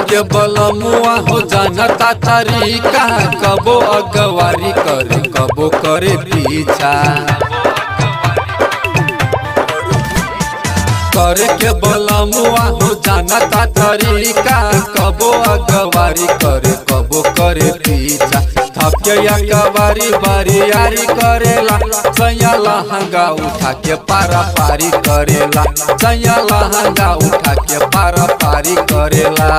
के बलमुआ हो जानता तरीका, कबो अगवारी करे कबो करे पीछा। करे के बलमुआ हो जानता तरीका, कबो अगवारी करे कबो करे पीछा। थके अगवारी बरियारी करेला, सैया लहंगा उठा के पारा पारी करेला। सैया लहंगा उठा के पारा पारी करेला।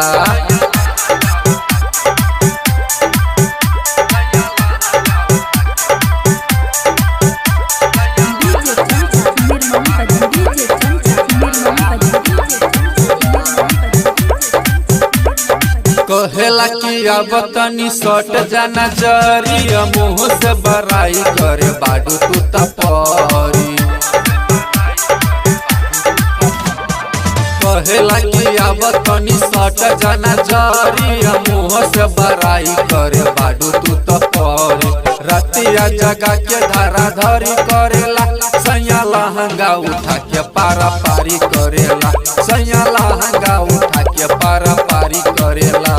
डीजे चंचल निर्मली बजा, डीजे चंचल निर्मली बजा, डीजे चंचल निर्मली बजा। कहेला कि अब तनी सट जाना जरिया, मुँह से बराई करे बाडू तू तपरी। कहेला कि अब तनी सट जाना जरिया, मुँह से बराई करे बाडू तू तपरी। रतिया जगा के धारा धरी करेला, सैया लहंगा उठा के पारा पारी करेला। सैया लहंगा उठा के पारा पारी करेला।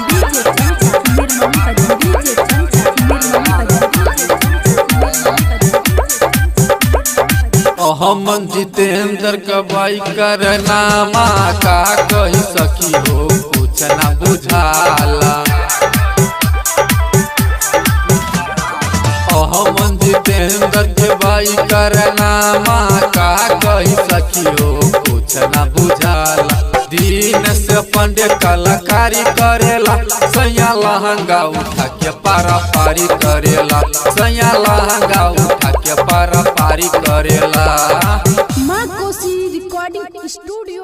डीजे चंचल निर्मली बजा, डीजे चंचल निर्मली बजा, डीजे चंचल निर्मली बजा। अहमन जितेंद्र कबाई करनामा, का कही सकी हो कुछ ना बुझाला। अहमन जितेंद्र के बाई करनामा, का कही सकी हो कुछ ना बुझाला। दीन से पंडे कलाकारी करेला, सैया लहंगा उठा के पारा पारी करेला। सैया लहंगा उठा के पारा पारी करेला। माँ कोसी रिकॉर्डिंग स्टूडियो।